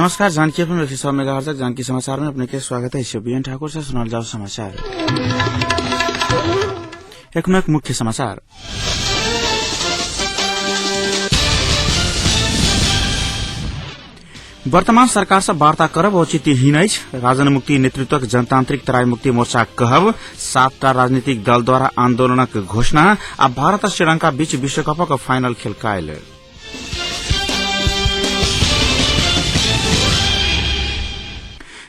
नमस्कार, Janaki FM 106 megahertz Janaki समाचार में अपने के स्वागत है। बीएन ठाकुर से सुनल जाओ समाचार। एक मुख्य समाचार। वर्तमान सरकार से वार्ता करब औचित्यहीन अछि। राजन मुक्ति नेतृत्वक जनतांत्रिक तराई मुक्ति मोर्चा कहब। सातटा राजनीतिक दल द्वारा आंदोलनक घोषणा आ भारत श्रीलंका बीच विश्वकपक फाइनल खेल काल्हि।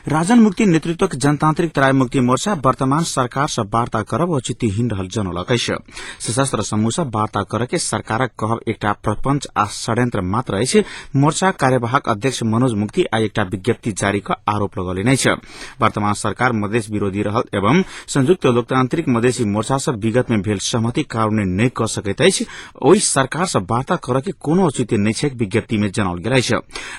राजन मुक्ति नेतृत्वक जनतांत्रिक तराई मुक्ति मोर्चा वर्तमान सरकार से वार्ता करब औचित्यहीन रहल जनौलक अछि। सशस्त्र समूह से वार्ता करऽ के सरकारक कहब एकटा प्रपंच आ षड्यंत्र मात्र अछि। मोर्चा कार्यवाहक अध्यक्ष मनोज मुक्ति आइ एकटा विज्ञप्ति जारी क आरोप लगौलनि अछि। वर्तमान सरकार मधेश विरोधी रहल एवं संयुक्त लोकतांत्रिक मधेसी मोर्चा से विगत में भेल सहमति कार्यान्वयन नहि क सकैत अछि। ओहि सरकार से वार्ता करऽ के कोनो औचित्य नहि छैक, विज्ञप्ति में जनाओल गेल अछि।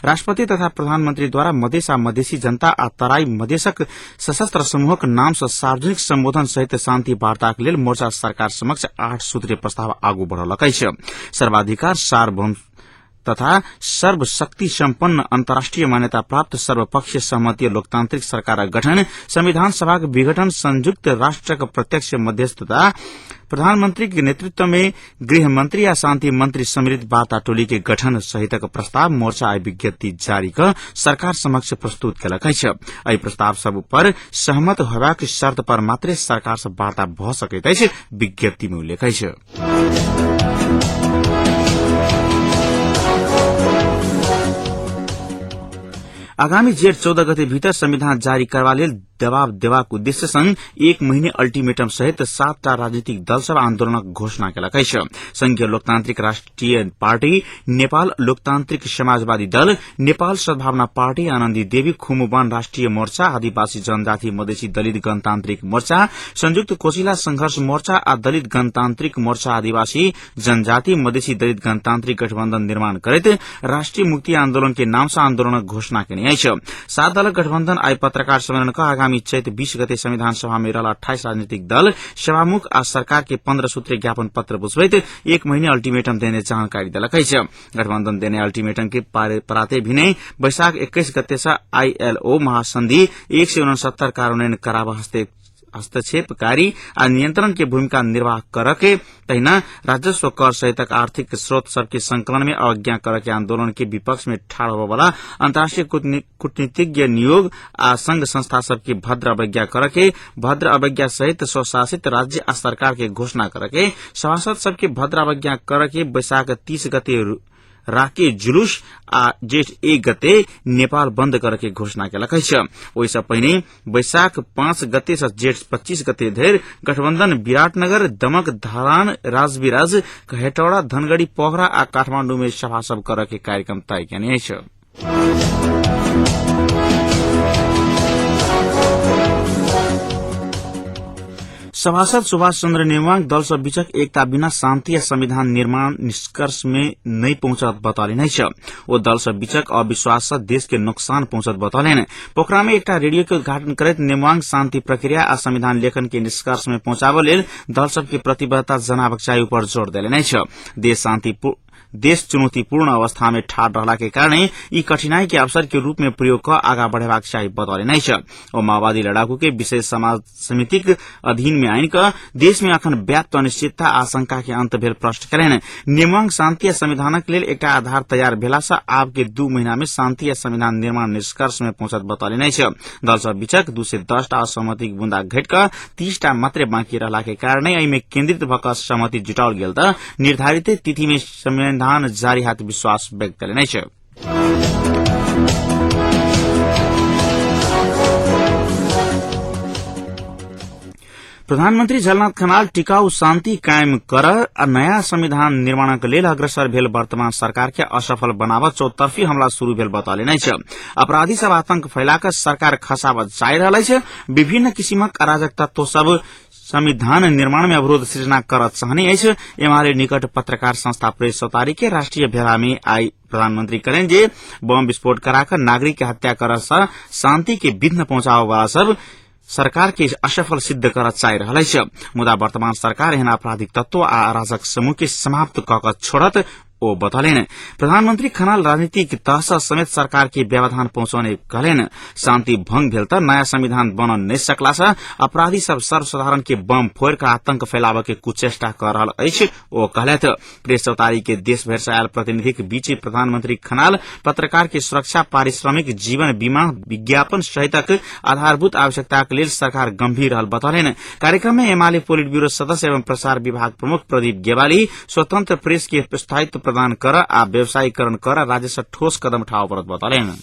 राष्ट्रपति तथा प्रधानमंत्री द्वारा मधेश आ मधेसी जनता आ तराई मधेशक सशस्त्र समूहक नाम सँ सार्वजनिक सम्बोधन सहित शांति वार्ताक लेल मोर्चा सरकार समक्ष 8 सूत्रीय प्रस्ताव आगू बढ़ौलक अछि। सर्वाधिकार, सार्वभौम तथा सर्वशक्ति सम्पन्न अन्तर्राष्ट्रिय मान्यता प्राप्त सर्वपक्षीय सहमतीय लोकतांत्रिक सरकारक गठन, संविधान सभाक विघटन, संयुक्त राष्ट्रक प्रत्यक्ष मध्यस्थता, प्रधानमंत्री के नेतृत्व में गृह मंत्री आ शांति मंत्री सम्मिलित वार्ता टोली के गठन सहितक प्रस्ताव मोर्चा आइ विज्ञप्ति जारी क सरकार समक्ष प्रस्तुत केलक अछि। एहि प्रस्ताव सब पर सहमत होबाक शर्त पर मात्रे सरकार से वार्ता भ सकैत अछि, विज्ञप्ति में उल्लेख अछि। आगामी जेठ 14 गते भीतर संविधान जारी करबा लेल दबाव देबाक उद्देश्य संग 1 महीने अल्टीमेटम सहित 7टा राजनीतिक दल सब आंदोलनक घोषणा केलक अछि। संघीय लोकतांत्रिक राष्ट्रिय पार्टी, नेपाल लोकतांत्रिक समाजवादी दल, नेपाल सद्भावना पार्टी, आनन्दी देवी खुमुवान राष्ट्रिय मोर्चा, आदिवासी जनजाति मधेसी दलित गणतान्त्रिक मोर्चा, संयुक्त कोशिला संघर्ष मोर्चा आ दलित गणतान्त्रिक मोर्चा आदिवासी जनजाति मधेसी दलित गणतान्त्रिक गठबन्धन निर्माण करैत राष्ट्रिय मुक्ति आन्दोलन के नाम से आन्दोलनक घोषणा केने अछि। 7 दलक गठबन्धन आइ पत्रकार सम्मेलन क आगामी चैत 20 गते संविधान सभा में रहल 28 राजनीतिक दल सभामुख आ सरकार के 15 सूत्रीय ज्ञापन पत्र बुझबैत 1 महीने अल्टीमेटम देने जानकारी देलक अछि। गठबन्धन देने अल्टीमेटम के पराते भिनै वैशाख 21 गते से आईएलओ महासंधि 169 कार्यान्वयन कराब हस्तक्षेपकारी आ नियंत्रण के भूमिका निर्वाह कर के तहिना राजस्व कर सहितक आर्थिक स्रोत सबके संकलन में अवज्ञा कर के आंदोलन के विपक्ष में ठाढ़ होबयवला अंतर्राष्ट्रीय कूटनीतिज्ञ नियोग आ संघ संस्था सबके भद्र अवज्ञा कर के भद्र अवज्ञा सहित स्वशासित राज्य आ सरकार के घोषणा कर के सभासद सबके भद्र अवज्ञा कर के वैशाख 30 गते राके जुलूस आ जेठ 1 गते नेपाल बंद करे के घोषणा केलक अछि। ओहि पहिने वैशाख 5 गते से जेठ 25 गते धरि गठबंधन विराटनगर, दमक, धरान, राजविराज, हेटौड़ा, धनगढ़ी, पोखरा आ काठमांडू में सभा सब करे के कार्यक्रम तय केने अछि। सभासद सुभाष चन्द्र नेवाङ दल सब बीचक एकता बिना शान्ति आ संविधान निर्माण निष्कर्ष में नहि पहुंचत बतौलनि अछि। ओ दल सब बीचक अविश्वास से देश के नुकसान पहुंचत बतौलनि। पोखरा में एकटा रेडियो के उद्घाटन करैत नेवाङ शान्ति प्रक्रिया आ संविधान लेखन के निष्कर्ष में पहुंचाबऽ लेल दल सब के प्रतिबद्धता जनाबक चाही ऊपर जोर देलनि अछि। देश चुनौतीपूर्ण अवस्था में ठाढ़ रहला के कारण ई कठिनाई के अवसर के रूप में प्रयोग क आगा बढ़ेबाक चाही बतौलनि अछि। ओ माओवादी लड़ाकू के विशेष समाज समितिक अधीन में आनि क देश में अखन व्याप्त अनिश्चितता आशंका के अंत भेल प्रश्न कयलनि। नेवाङ शान्ति आ संविधानक लेल एकटा आधार तैयार भेला सँ आब के 2 महीना में शान्ति आ संविधान निर्माण निष्कर्ष में पहुंचत बतौलनि अछि। दल सब बीचक 210टा असहमतिक बुंदा घटि क 30टा मात्रे बाँकी रहला के कारण एहि में केन्द्रित भ क सहमति जुटाओल गेल त निर्धारित तिथि में संविधान जारी हाथ विश्वास व्यक्त कयलनि अछि। प्रधानमंत्री झलनाथ खनाल टिकाऊ शांति कायम कर आ नयाँ संविधान निर्माणक लेल अग्रसर भेल वर्तमान सरकार के असफल बनाबऽ चौतर्फी हमला शुरू भेल बतौलनि अछि। अपराधी सब आतंक फैला कऽ सरकार खसाबऽ चाहि रहल अछि। विभिन्न किसिमक अराजक तत्व सब संविधान निर्माण में अवरोध सृजना करऽ चाहने अछि। एमाले निकट पत्रकार संस्था प्रेस चौतारी के राष्ट्रीय भेला में आई प्रधानमंत्री कहलनि जे बम विस्फोट करा कऽ नागरिक के हत्या करऽ सँ शांति के विघ्न पहुंचाबऽ वाला सब सरकार के असफल सिद्ध करऽ चाहि रहल अछि। मुदा वर्तमान सरकार एहन आपराधिक तत्व आ अराजक समूह के समाप्त कऽ कऽ छोड़त ओ बतौलनि। प्रधानमंत्री खनाल राजनीतिक तह सँ समेत सरकार के व्यवधान पहुंचौने कहलनि। शांति भंग भेल त नया संविधान बन नहि सकला सँ अपराधी सब सर्वसाधारण के बम फोड़ क आतंक फैलाबय के कुचेष्टा क रहल अछि ओ कहलथि। प्रेस चौतारी के देश भरि सँ आयल प्रतिनिधिक बीच प्रधानमंत्री खनाल पत्रकार के सुरक्षा, पारिश्रमिक, जीवन बीमा, विज्ञापन सहितक आधारभूत आवश्यकताक लेल सरकार गंभीर रहल बतौलनि। कार्यक्रम में एमाले पोलिट ब्यूरो सदस्य एवं प्रसार विभाग प्रमुख प्रदीप गेवाली स्वतंत्र प्रेस के स्थायित्व प्रदान कर आ व्यवसायीकरण कर राज्य सँ ठोस कदम उठाबऽ पड़त बतौलनि।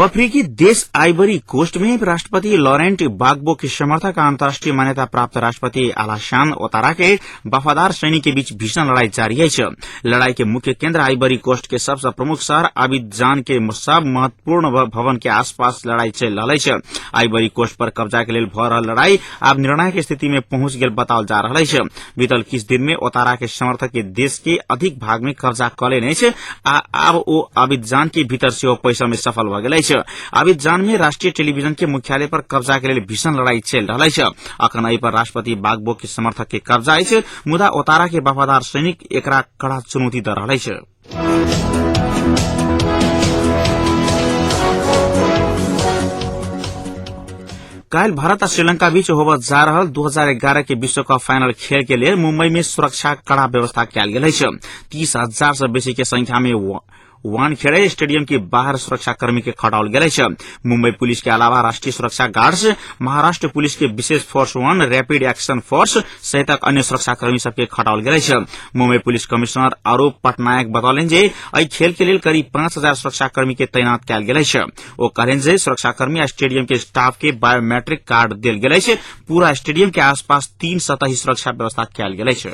अफ्रीकी देश आइवरी कोस्ट में राष्ट्रपति लॉरेंट बागबो के समर्थक अंतर्राष्ट्रीय मान्यता प्राप्त राष्ट्रपति आलाशान ओतारा के वफादार सैनिक के बीच भीषण लड़ाई जारी अछि। लड़ाई के मुख्य केंद्र आइवरी कोस्ट के सबसँ प्रमुख शहर आबिदजान के सब महत्वपूर्ण भवन के आसपास लड़ाई चलि रहल अछि। आइवरी कोस्ट पर कब्जा के लेल भऽ रहल लड़ाई आब निर्णायक स्थिति में पहुंच गेल बताओल जा रहल अछि। बीतल किछु दिन में ओतारा के समर्थक के देश के अधिक भाग में कब्जा कऽ लेने अछि आ आब ओ आबिदजान के भीतर सेहो पैसा में सफल भऽ गेल अछि। आबिदजान में राष्ट्रीय टेलीविजन के मुख्यालय पर कब्जा के लेल भीषण लड़ाई चलि रहल अछि। अखन एहि पर राष्ट्रपति बागबो के समर्थक के कब्जा अछि, मुदा ओतारा के वफादार सैनिक एकरा कड़ा चुनौती दऽ रहल अछि। काल्हि भारत आ श्रीलंका बीच होबय जा रहल 2011 के विश्व कप फाइनल खेल के लेल मुंबई में सुरक्षा कड़ा व्यवस्था कयल गेल अछि। 30,000 सँ बेसी के संख्या में वानखेड़े स्टेडियम के बाहर सुरक्षाकर्मी के खटाओल गेल अछि। मुंबई पुलिस के अलावा राष्ट्रीय सुरक्षा गार्ड्स, महाराष्ट्र पुलिस के विशेष force one, rapid action force सहितक अन्य सुरक्षाकर्मी सबके खटाओल गेल अछि। मुंबई पुलिस कमिश्नर आरोप पटनायक बतौलनि जे एहि खेल के लेल करीब 5,000 सुरक्षाकर्मी के तैनात कयल गेल अछि। ओ कहलनि जे सुरक्षाकर्मी आ स्टेडियम के स्टाफ के बायोमेट्रिक कार्ड देल गेल अछि। पूरा स्टेडियम के आसपास 3 सतही सुरक्षा व्यवस्था कयल गेल अछि।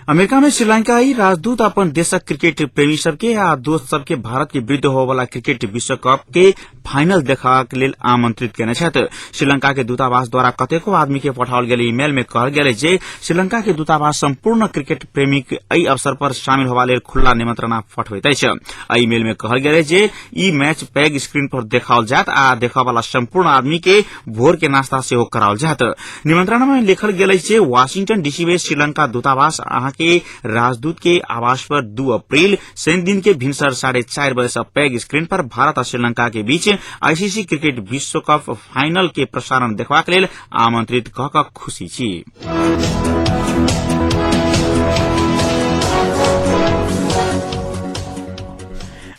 अमेरिका में श्रीलंकाई राजदूत अपन देशक क्रिकेट प्रेमी सबके आ दोस्त सबके भारत के विरुद्ध होबयवला क्रिकेट विश्व कप के फाइनल देखबाक लेल आमंत्रित केने छथि। श्रीलंका के दूतावास द्वारा कतेको आदमी के पठाओल गेल ईमेल में कहल गेल अछि जे श्रीलंका के दूतावास संपूर्ण क्रिकेट प्रेमीक एहि अवसर पर शामिल होबा लेल खुल्ला निमंत्रणा पठबैत अछि। एहि ईमेल में कहल गेल अछि जे ई मैच पैघ स्क्रीन पर देखाओल जायत आ देखय वाला संपूर्ण आदमी के भोर के नाश्ता सेहो कराओल जायत। निमंत्रणा में लिखल गेल अछि जे वाशिंगटन डीसी में श्रीलंका दूतावास अहां के राजदूत के आवास पर 2 अप्रैल शनि दिन के भिनसर 4:30 बजे से पैघ स्क्रीन पर भारत आ श्रीलंका के बीच आईसीसी क्रिकेट विश्व कप फाइनल के प्रसारण देखबाक लेल आमंत्रित कऽ कऽ खुशी छी।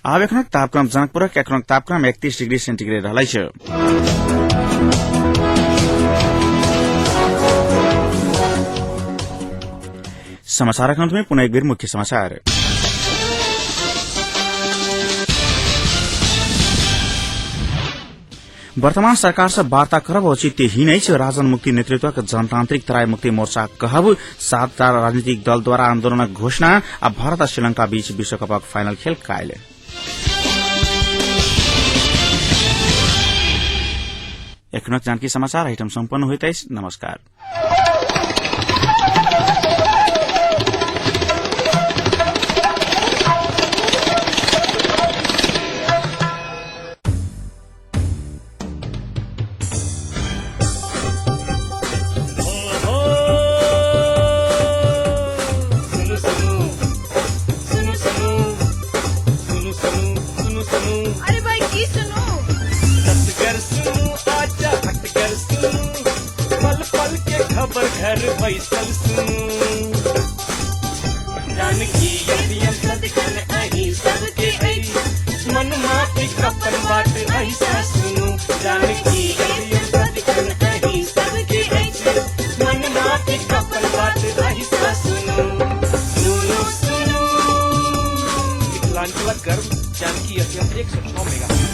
आब एखनक तापक्रम। जनकपुरक एखनक तापक्रम 31 डिग्री सेंटीग्रेड रहल अछि। समाचारक अंत में पुनः एक बेर मुख्य समाचार। वर्तमान सरकार से वार्ता करब औचित्यहीन अछि, राजन मुक्ति नेतृत्वक जनतांत्रिक तराई मुक्ति मोर्चा कहब। 7टा राजनीतिक दल द्वारा आंदोलनक घोषणा आ भारत आ श्रीलंका बीच विश्वकपक फाइनल खेल काल्हि। एखनक जानकी समाचार एहिठाम सम्पन्न होइत अछि। नमस्कार। सुनू सुनू सुनू सुनू सुनू सुनू सुनू सुनू। अरे भाई की सुनू? सतगर सुनू, आजा हटकर सुनू, पल पल के खबर घर बैसल सुनू। जानकी यदि सदखन अही सबके अछि, मन माफिक अपन बात ऐसा सुनू। जानकी यदि सदखन अही सबके अछि, मन माफिक अपन बात ऐसा सुनू। सुनू सुनू मिथिलांचलक गर्व जानकी एफएम 106 मेगा।